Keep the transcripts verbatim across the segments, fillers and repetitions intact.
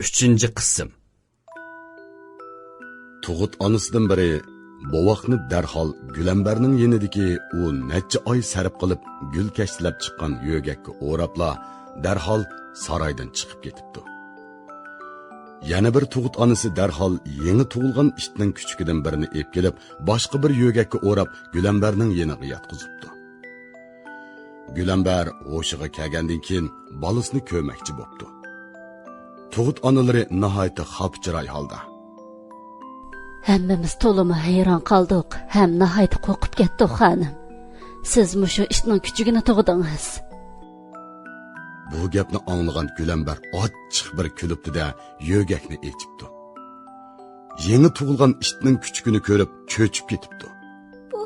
ئۈچىنچى قىسىم. تۇغۇت ئانىسىدىن بىرى بوۋاقنى دەرھال گۈلەمبەرنىڭ يېنىدىكى ئۇ نەچچە ئاي سەرپ قىلىپ گۈل كەشتىلەپ چىققان يۆگەككە ئوراپلا، دەرھال سارايدىن چىقىپ كېتىپتۇ. يەنە بىر تۇغۇت ئانىسى دەرھال يېڭى تۇغۇلغان ئىتنىڭ كۈچۈكىدىن بىرنى ئېلىپ كېلىپ، باشقا بىر يۆگەككە ئوراپ، گۈلەمبەرنىڭ يېنىغا ياتقۇزۇپتۇ. گۈلەمبەر ھوشىغا كەلگەندىن كېيىن، بالىسىنى كۆرمەكچى بوپتۇ. تۇغۇت ئانىلىرى ناھايىتى خاپا چىراي ھالدا: ھەممىمىز تولىمۇ ھەيران قالدۇق ھەم ناھايىتى قورقۇپ كەتتۇق، خانىم. سىز مۇشۇ ئىتنىڭ كۈچۈكىنى تۇغدىڭىز. بۇ گەپنى ئاڭلىغان گۈلەمبەر ئاچچىق بىر كۈلۈپتۇ-دە، يۆگەكنى ئېچىپتۇ. يېڭى تۇغۇلغان ئىتنىڭ كۈچۈكىنى كۆرۈپ، چۆچۈپ كېتىپتۇ. بۇ،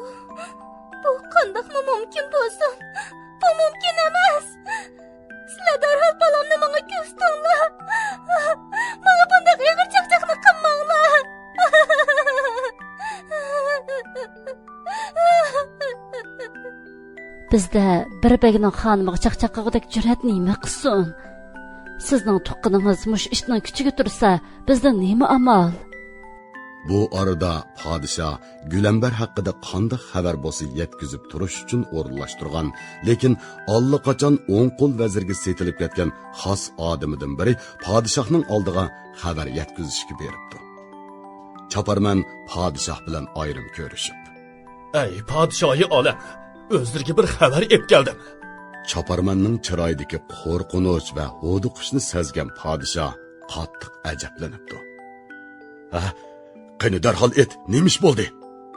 بۇ قانداقمۇ مۇمكىن بولسۇن؟ بۇ مۇمكىن ئەمەس. سىلەر دەرھال بالامنى ماڭا كۆرسىتىڭلار. ماڭا بۇنداق ئېغىر چاقچاقنى قىلماڭلار. بىزدە بىر بەگنىڭ خانىمىغا چاقچاق قىلغۇدەك جۈرئەت نېمە قىلسۇن؟ سىزنىڭ تۇغقىنىڭىز مۇشۇ ئىتنىڭ كۈچىگە تۇرسا، بىزدىن نېمە ئامال؟ بۇ ئارىدا پادىشاھ گۈلەمبەر ھەققىدە قانداق خەۋەر بولسا يەتكۈزۈپ تۇرۇش ئۈچۈن ئورۇنلاشتۇرغان، لېكىن ئاللىقاچان ئوڭ قول ۋەزىرگە سېتىلىپ كەتكەن خاس ئادىمىدىن بىرى پادىشاھنىڭ ئالدىغا خەۋەر يەتكۈزۈشكە بېرىپتۇ. چاپارمەن پادىشاھ بىلەن ئايرىم كۆرۈشۈپ، ئەي پادىشاھى ئالەم، ئۆزلىرىگە بىر خەۋەر ئېلىپ كەلدىم. چاپارمەننىڭ چىرايىدىكى قورقۇنچ ۋە ھودۇقۇشنى سەزگەن پادىشاھ قاتتىق ئەجەبلىنىپتۇ. ھە، قېنى دەرھال ئېيت، نېمە ئىش بولدى؟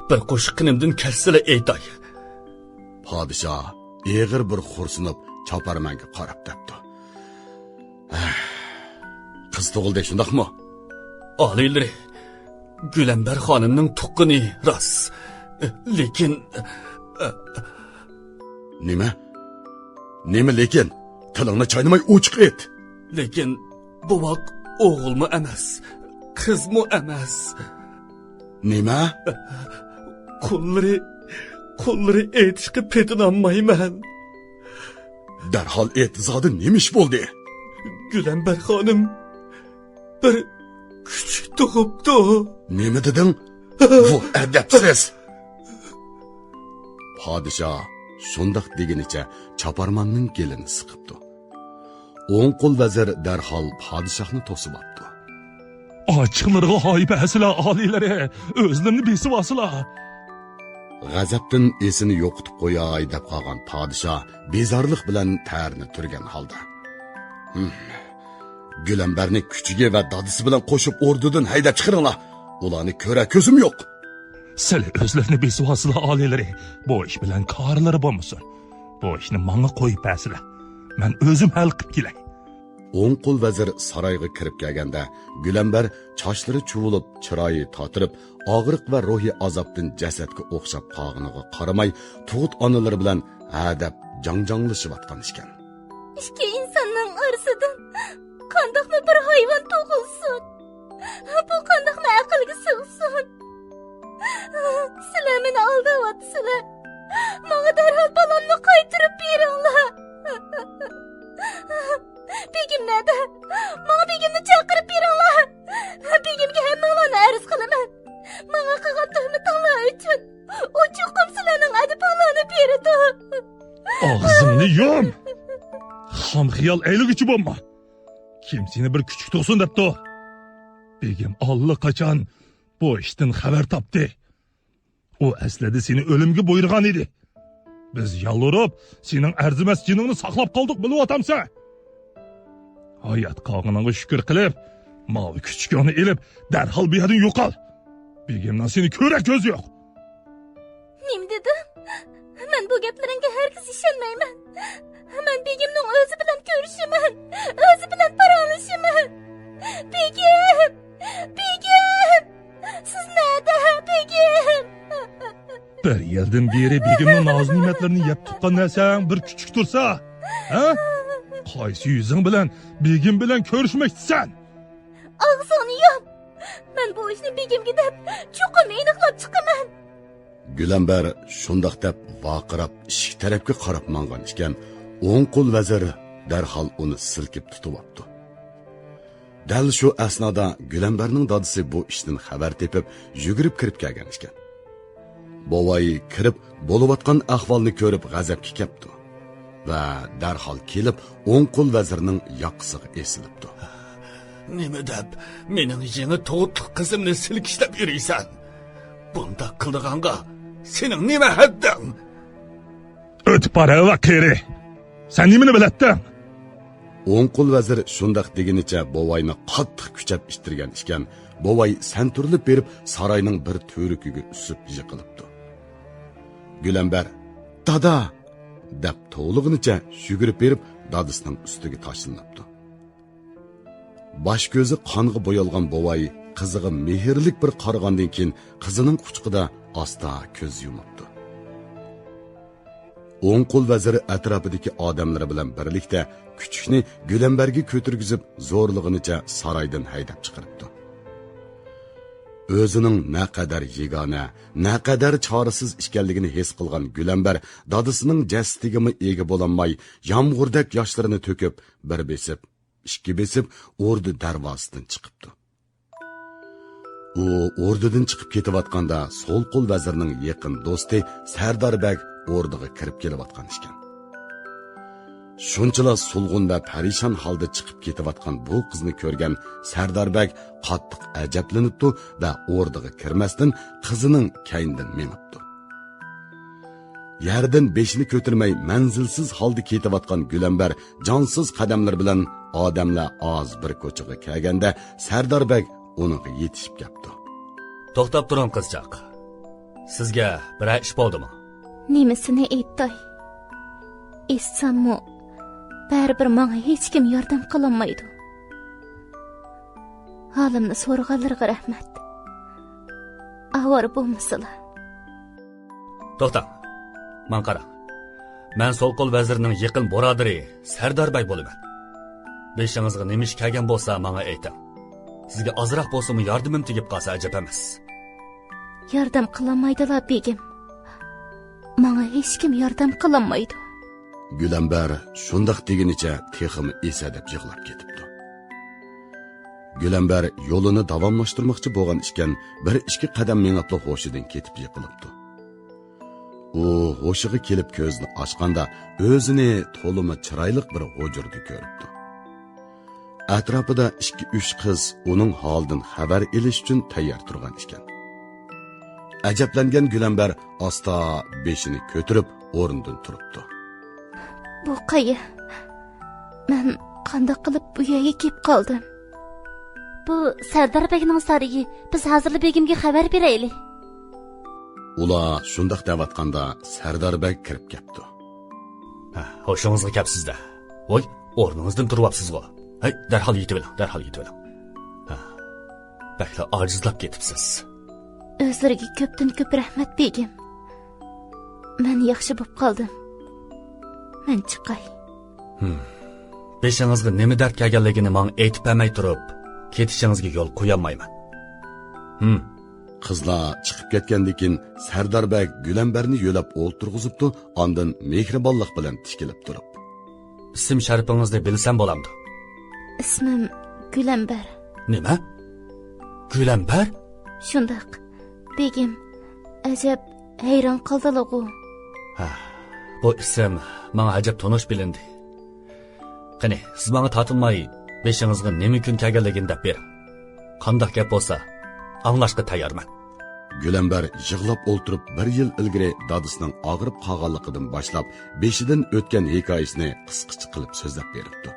بىر قوشۇق قېنىمدىن كەچسىلە ئېيتاي. پادىشاھ ئېغىر بىر خورسىنىپ چاپارمەنگە قاراپ دەپتۇ. ھە، قىز تۇغۇلدى، شۇنداقمۇ؟ ئالىيلىرى، گۈلەمبەر خانىمنىڭ تۇغقىنى راست. لېكىن، نېمە؟ نېمە لېكىن؟ تىلىڭنى چاينىماي ئوچۇق ئېيت. لېكىن بوۋاق ئوغۇلمۇ ئەمەس، قىزمۇ ئەمەس. نېمە؟ قوللىرى، قوللىرى ئېيتىشقا پېتىنالمايمەن. دەرھال ئېيت، زادى نېمە ئىش بولدى؟ گۈلەمبەر خانىم بىر كۈچۈك تۇغۇپتۇ. نېمە دېدىڭ؟ بۇ ئەدەپسىز! پادىشاھ شۇنداق دېگىنىچە چاپارماننىڭ گېلىنى سىقىپتۇ. ئوڭ قول ۋەزىر دەرھال پادىشاھنى توسۇۋاپتۇ. ئاچچىقلىرىغا ھايبەسىلە، ئالىيلىرى، ئۆزلىرىنى بېسىۋالسىلا. غەزەپتىن ئېسىنى يوقىتىپ قوياي دەپ قالغان پادىشاھ بىزارلىق بىلەن تەرنى تۈرگەن ھالدا، ھىم، گۈلەمبەرنى كۈچۈكى ۋە دادىسى بىلەن قوشۇپ ئوردىدىن ھەيدەپ چىقىرىڭلار. ئۇلارنى كۆرەر كۆزۈم يوق. سىلى ئۆزلىرىنى بېسىۋالسىلا، ئالىيلىرى، بۇ ئىش بىلەن كارلىرى بولمىسۇن. بۇ ئىشنى ماڭا قويۇپ بەرسىلە. مەن ئۆزۈم ھەل قىلىپ كېلەي. ئوڭ قول ۋەزىر سارايغا كىرىپ كەلگەندە، گۈلەمبەر چاچلىرى چۇۋۇلۇپ، چىرايى تاتىرىپ، ئاغرىق ۋە روھىي ئازابتىن جەسەتكە ئوخشاپ قالغىنىغا قارىماي، تۇغۇت ئانىلىرى بىلەن ھە دەپ جاڭجاڭلىشىۋاتقان ئىكەن. ئىككى ئىنساننىڭ ئارىسىدىن قانداقمۇ بىر ھايۋان تۇغۇلسۇن؟ بۇ قانداقمۇ ئەقىلگە سىغسۇن؟ سىلەر مېنى ئالداۋاتىسىلەر. ماڭا دەرھال بالامنى قايتۇرۇپ بېرىڭلار. بېگىم نەدە؟ ماڭا بېگىمنى چاقىرىپ بېرىڭلار. بېگىمگە ھەممىڭلارنى ئەرز قىلىمەن. ماڭا قىلغان تۆھمىتىڭلار ئۈچۈن ئۇ چوقۇم سىلەرنىڭ ئەدىپىڭلارنى بېرىدۇ. ئاغزىڭنى يۇم! خام خىيال ئەيلىگۈچى بولما! كىم سېنى بىر كۈچۈك تۇغسۇن دەپتۇ؟ بېگىم ئاللىقاچان بۇ ئىشتىن خەۋەر تاپتى. ئۇ ئەسلىدە سېنى ئۆلۈمگە بۇيرۇغان ئىدى. بىز يالۋۇرۇپ، سېنىڭ ئەرزىمەس جېنىڭنى ساقلاپ قالدۇق، بىلىۋاتامسەن؟ ھايات قالغىنىڭغا شۈكۈر قىلىپ، ماۋۇ كۈچۈكۈڭنى ئېلىپ، دەرھال بۇ يەردىن يوقال. بېگىمنىڭ سېنى كۆرەر كۆزى يوق. نېمە دېدىڭ؟ مەن بۇ گەپلىرىڭگە ھەرگىز ئىشەنمەيمەن. مەن بېگىمنىڭ ئۆزى بىلەن كۆرۈشىمەن، ئۆزى بىلەن پاراڭلىشىمەن. بېگىم! بېگىم! سىز نەدە، بېگىم؟ بىر يىلدىن بېرى بېگىمنىڭ ناز-نېمەتلىرىنى يەپ تۇتقان نەرسەڭ بىر كۈچۈك تۇرسا، ھە؟ قايسى يۈزۈڭ بىلەن بېگىم بىلەن كۆرۈشمەكچىسەن؟ ئاغزىڭنى يۇم! مەن بۇ ئىشنى بېگىمگە دەپ، چوقۇم ئېنىقلاپ چىقىمەن! گۈلەمبەر شۇنداق دەپ ۋارقىراپ ئىشىك تەرەپكە قاراپ ماڭغان ئىكەن، ئوڭ قول ۋەزىر دەرھال ئۇنى سىلكىپ تۇتۇۋاپتۇ. دەل شۇ ئەسنادا گۈلەمبەرنىڭ دادىسى بۇ ئىشتىن خەۋەر تېپىپ، يۈگۈرۈپ كىرىپ كەلگەن ئىكەن. بوۋاي كىرىپ، بولۇۋاتقان ئەھۋالنى كۆرۈپ، غەزەپكە كەپتۇ ۋە دەرھال كېلىپ، ئوڭ قول ۋەزىرنىڭ ياقىسىغا ئېسىلىپتۇ. نېمە دەپ مېنىڭ يېڭى تۇغۇتلۇق قىزىمنى سىلكىشلەپ يۈرىسەن؟ بۇنداق قىلىدىغانغا سېنىڭ نېمە ھەددىڭ؟ ئۆتۈپ بار ۋە قېرى. سەن نېمىنى بىلەتتىڭ؟ ئوڭ قول ۋەزىر شۇنداق دېگىنىچە بوۋاينى قاتتىق كۈچەپ ئىتتىرگەن ئىكەن، بوۋاي سەنتۈرۈلۈپ بېرىپ ساراينىڭ بىر تۈۋرۈكىگە ئۈسۈپ يىقىلىپتۇ. گۈلەمبەر، «دادا!» دەپ توۋلىغىنىچە يۈگۈرۈپ بېرىپ دادىسىنىڭ ئۈستىگە تاشلىنىپتۇ. باش كۆزى قانغا بويالغان بوۋاي قىزىغا مېھىرلىك بىر قارىغاندىن كېيىن قىزىنىڭ قۇچىقىدا ئاستا كۆز يۇمۇپتۇ. ئوڭ قول ۋەزىر ئەتراپىدىكى ئادەملىرى بىلەن بىرلىكتە كۈچۈكنى گۈلەمبەرگە كۆتۈرگۈزۈپ زورلىغىنىچە سارايدىن ھەيدەپ چىقىرىپتۇ. ئۆزىنىڭ نەقەدەر يېگانە، نەقەدەر چارىسىز ئىكەنلىكىنى ھېس قىلغان گۈلەمبەر دادىسىنىڭ جەسىتىگىمۇ ئىگە بولالماي، يامغۇردەك ياشلىرىنى تۆكۈپ، بىر بېسىپ، ئىككى بېسىپ، ئوردا دەرۋازىسىدىن چىقىپتۇ. ئۇ ئوردىدىن چىقىپ كېتىۋاتقاندا، سول قول ۋەزىرنىڭ يېقىن دوستى سەردار بەگ ئوردىغا كىرىپ كېلىۋاتقان ئىكەن. شۇنچىلا سولغۇن ۋە پەرىشان ھالدا چىقىپ كېتىۋاتقان بۇ قىزنى كۆرگەن سەردار بەگ قاتتىق ئەجەبلىنىپتۇ ۋە ئوردىغا كىرمەستىن قىزىنىڭ كەينىدىن مېڭىپتۇ. يەردىن بېشىنى كۆتۈرمەي مەنزىلسىز ھالدا كېتىۋاتقان گۈلەمبەر جانسىز قەدەملىرى بىلەن ئادەملەر ئاز بىر كوچىغا كەلگەندە سەردار بەگ ئۇنىڭغا يېتىشىپ كەپتۇ. توختاپ تۇرۇڭ، قىزچاق. سىزگە بىرەر ئىش بولدىمۇ؟ نېمىسىنى ئېيتاي؟ ئېيتساممۇ، بەرىبىر ماڭا ھېچكىم ياردەم قىلالمايدۇ. ھالىمنى سورىغانلىرىغا رەھمەت. ئاۋارە بولمىسىلا. توختاڭ، ماڭا قاراڭ. مەن سول قول ۋەزىرنىڭ يېقىن بۇرادىرى سەردار بەگ بولىمەن. بېشىڭىزغا نېمە ئىش كەلگەن بولسا، ماڭا ئېيتىڭ. سىزگە ئازراق بولسىمۇ ياردىمىم تېگىپ قالسا، ئەجەب ئەمەس. ياردەم قىلالمايدىلا، بېگىم. ماڭا ھېچكىم ياردەم قىلالمايدۇ. گۈلەمبەر شۇنداق دېگىنىچە تېخىمۇ ئېسەدەپ يىغلاپ كېتىپتۇ. گۈلەمبەر يولىنى داۋاملاشتۇرماقچى بولغان ئىكەن، بىر ئىككى قەدەم مېڭىپلا ھوشىدىن كېتىپ يىقىلىپتۇ. ئۇ ھوشىغا كېلىپ كۆزىنى ئاچقاندا، ئۆزىنى تولىمۇ چىرايلىق بىر ھۇجرىدا كۆرۈپتۇ. ئەتراپىدا ئىككى-ئۈچ قىز ئۇنىڭ ھالىدىن خەۋەر ئېلىش ئۈچۈن تەييار تۇرغان ئىكەن. ئەجەبلەنگەن گۈلەمبەر ئاستا بېشىنى كۆتۈرۈپ ئورنىدىن تۇرۇپتۇ. بۇ قايا؟ مەن قانداق قىلىپ بۇ يەرگە كېلىپ قالدىم؟ بۇ سەردار بەگنىڭ سارىيى. بىز ھازىرلا بېگىمگە خەۋەر بېرەيلى. ئۇلار شۇنداق دەۋاتقاندا سەردار بەگ كىرىپ كەپتۇ. ھە، ھوشىڭىزغا كەپسىز-دە. ۋاي، ئورنىڭىزدىن تۇرۇۋاپسىزغۇ. ھەي، دەرھال يېتىۋېلىڭ، دەرھال يېتىۋېلىڭ. ھە، بەكلا ئاجىزلاپ كېتىپسىز. ئۆزلىرىگە كۆپتىن كۆپ رەھمەت، بېگىم. مەن ياخشى بوپ قالدىم. مەن چىقاي. ھىم. بېشىڭىزغا نېمە دەرد كەلگەنلىكىنى ماڭا ئېيتىپ بەرمەي تۇرۇپ، كېتىشىڭىزگە يول قويالمايمەن. ھىم. قىزلار چىقىپ كەتكەندىن كېيىن، سەردار بەگ گۈلەمبەرنى يۆلەپ ئولتۇرغۇزۇپتۇ، ئاندىن مېھرىبانلىق بىلەن تىكىلىپ تۇرۇپ. ئىسىم شەرىپىڭىزنى بىلسەم بولامدۇ؟ ئىسمىم گۈلەمبەر. نېمە؟ گۈلەمبەر؟ شۇنداق، بېگىم. ئەجەب، ھەيران قالدىلىغۇ. ھە، بۇ ئىسىم ماڭا ئەجەب تونۇش بىلىندى. قېنى، سىز ماڭا تارتىنماي، بېشىڭىزغا نېمە كۈن كەلگەنلىكىنى دەپ بېرىڭ. قانداق گەپ بولسا، ئاڭلاشقا تەييارمەن. گۈلەمبەر يىغلاپ ئولتۇرۇپ، بىر يىل ئىلگىرى دادىسىنىڭ ئاغرىپ قالغانلىقىدىن باشلاپ، بېشىدىن ئۆتكەن ھېكايىسىنى قىسقىچە قىلىپ سۆزلەپ بېرىپتۇ.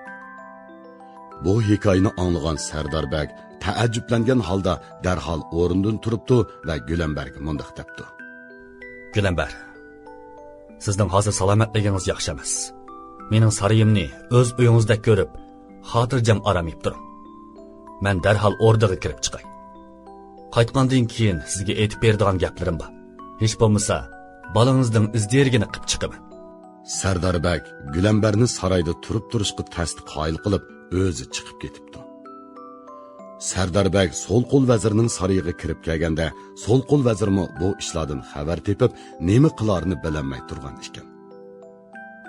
بۇ ھېكايىنى ئاڭلىغان سەردار بەگ تەئەججۈپلەنگەن ھالدا دەرھال ئورنىدىن تۇرۇپتۇ ۋە گۈلەمبەرگە مۇنداق دەپتۇ. گۈلەمبەر، سىزنىڭ ھازىر سالامەتلىكىڭىز ياخشى ئەمەس. مېنىڭ سارىيىمنى ئۆز ئۆيىڭىزدەك كۆرۈپ، خاتىرجەم ئارام ئېلىپ تۇرۇڭ. مەن دەرھال ئوردىغا كىرىپ چىقاي. قايتقاندىن كېيىن سىزگە ئېيتىپ بېرىدىغان گەپلىرىم بار. ھېچ بولمىسا، بالىڭىزنىڭ ئىز دېرىكىنى قىپ چىقىمەن. سەردار بەگ گۈلەمبەرنى سارايدا تۇرۇپ تۇرۇشقا تەستە قايىل قىلىپ، ئۆزى چىقىپ كېتىپتۇ. سەردار بەگ سول قول ۋەزىرنىڭ سارىيىغا كىرىپ كەلگەندە، سول قول ۋەزىرمۇ بۇ ئىشلاردىن خەۋەر تېپىپ، نېمە قىلارىنى بىلەلمەي تۇرغان ئىكەن.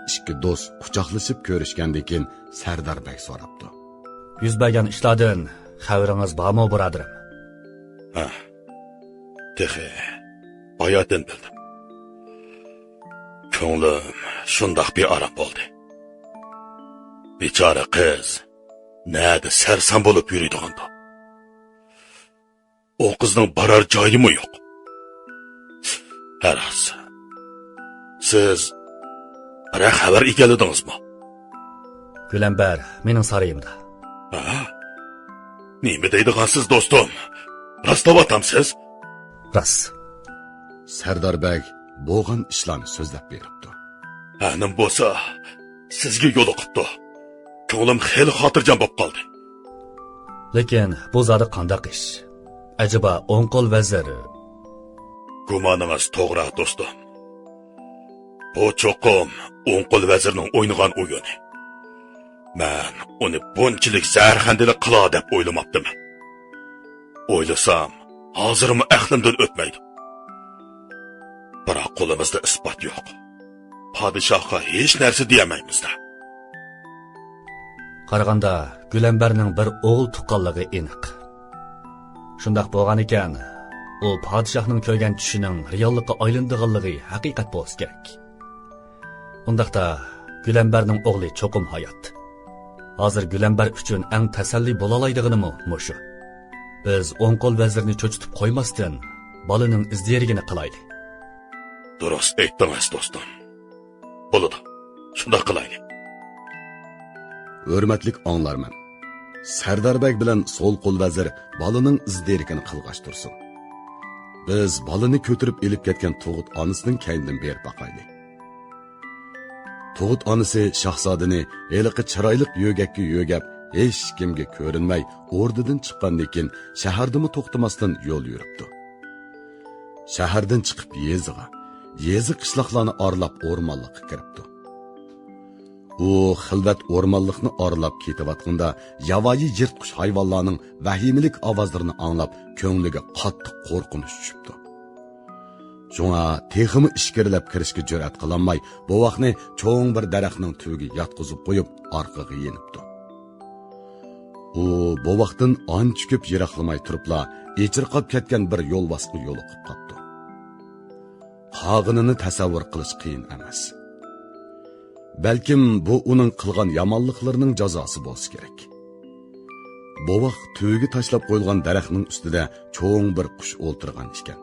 ئىككى دوست قۇچاقلىشىپ كۆرۈشكەندىن كېيىن، سەردار بەگ سوراپتۇ. يۈز بەرگەن ئىشلاردىن خەۋىرىڭىز بارمۇ، بۇرادىرىم؟ ھە، تېخى باياتىن بىلدىم. كۆڭلۈم شۇنداق بىئارام بولدى. بىچارە قىز نەدە سەرسان بولۇپ يۈرىدىغاندۇ؟ ئۇ قىزنىڭ بارار جايىمۇ يوق. ھەرھالسا، سىز بىرەر خەۋەر ئىگىلىدىڭىزمۇ؟ گۈلەمبەر مېنىڭ سارىيىمدا. ھە؟ نېمە دەيدىغانسىز، دوستۇم؟ راستلاۋاتامسىز؟ راست. سەردار بەگ بولغان ئىشلارنى سۆزلەپ بېرىپتۇ. ھەنىم بولسا سىزگە يولۇقۇپتۇ. كۆڭلۈم خېلى خاتىرجەم بولۇپ قالدى. لېكىن بۇ زادى قانداق ئىش؟ ئەجەبا ئوڭ قول ۋەزىر؟ گۇمانىڭىز توغرا، دوستۇم. بۇ چوقۇم ئوڭ قول ۋەزىرنىڭ ئوينىغان ئويۇنى. مەن ئۇنى بۇنچىلىك زەھەرخەندىلىك قىلار دەپ ئويلىماپتىمەن. ئويلىسام، ھازىرمۇ ئەقلىمدىن ئۆتمەيدۇ. بىراق قولىمىزدا ئىسپات يوق. پادىشاھقا ھېچ نەرسە دېيەلمەيمىز-دە. قارىغاندا، گۈلەمبەرنىڭ بىر ئوغۇل تۇغقانلىقى ئېنىق. شۇنداق بولغانىكەن، ئۇ پادىشاھنىڭ كۆرگەن چۈشىنىڭ رېئاللىققا ئايلىنىدىغانلىقى ھەقىقەت بولسا كېرەك. ئۇنداقتا، گۈلەمبەرنىڭ ئوغلى چوقۇم ھايات. ھازىر گۈلەمبەر ئۈچۈن ئەڭ تەسەللى بولالايدىغىنىمۇ مۇشۇ. بىز ئوڭ قول ۋەزىرنى چۆچۈتۈپ قويماستىن، بالىنىڭ ئىز دېرىكىنى قىلايلى. دۇرۇس ئېيتتىڭىز، دوستۇم. بولىدۇ، شۇنداق قىلايلى. ھۆرمەتلىك ئاڭلارمەن، سەردار بەگ بىلەن سول قول ۋەزىر بالىنىڭ ئىز دېرىكىنى قىلغاچ تۇرسۇن. بىز بالىنى كۆتۈرۈپ ئېلىپ كەتكەن تۇغۇت ئانىسىنىڭ كەينىدىن بېرىپ باقايلى. تۇغۇت ئانىسى شاھزادىنى ھېلىقى چىرايلىق يۆگەككە يۆگەپ، ھېچكىمگە كۆرۈنمەي، ئوردىدىن چىققاندىن كېيىن، شەھەردىمۇ توختىماستىن يول يۈرۈپتۇ. شەھەردىن چىقىپ يېزىغا، يېزا قىشلاقلارنى ئارىلاپ ئورمانلىققا كىرىپتۇ. ئۇ خىلۋەت ئورمانلىقنى ئارىلاپ كېتىۋاتقىنىدا، ياۋايى يىرتقۇچ ھايۋانلارنىڭ ۋەھىمىلىك ئاۋازلىرىنى ئاڭلاپ، كۆڭلىگە قاتتىق قورقۇنچ چۈشۈپتۇ. شۇڭا تېخىمۇ ئىچكىرىلەپ كىرىشكە جۈرئەت قىلالماي، بوۋاقنى چوڭ بىر دەرەخنىڭ تۈۋىگە ياتقۇزۇپ قويۇپ، ئارقىغا يېنىپتۇ. ئۇ بوۋاقتىن ئانچە كۆپ يىراقلىماي تۇرۇپلا، ئېچىرقاپ كەتكەن بىر يولۋاسقا يولۇقۇپ قاپتۇ. قالغىنىنى تەسەۋۋۇر قىلىش قىيىن ئەمەس. بەلكىم بۇ ئۇنىڭ قىلغان يامانلىقلىرىنىڭ جازاسى بولسا كېرەك. بوۋاق تۈۋىگە تاشلاپ قويۇلغان دەرەخنىڭ ئۈستىدە چوڭ بىر قۇش ئولتۇرغان ئىكەن.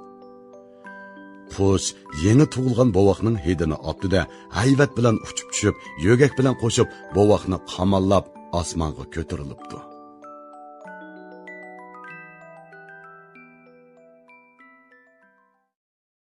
قۇش يېڭى تۇغۇلغان بوۋاقنىڭ ھىدىنى ئاپتۇ-دە، ھەيۋەت بىلەن ئۇچۇپ چۈشۈپ، يۆگەك بىلەن قوشۇپ بوۋاقنى قاماللاپ ئاسمانغا كۆتۈرۈلۈپتۇ.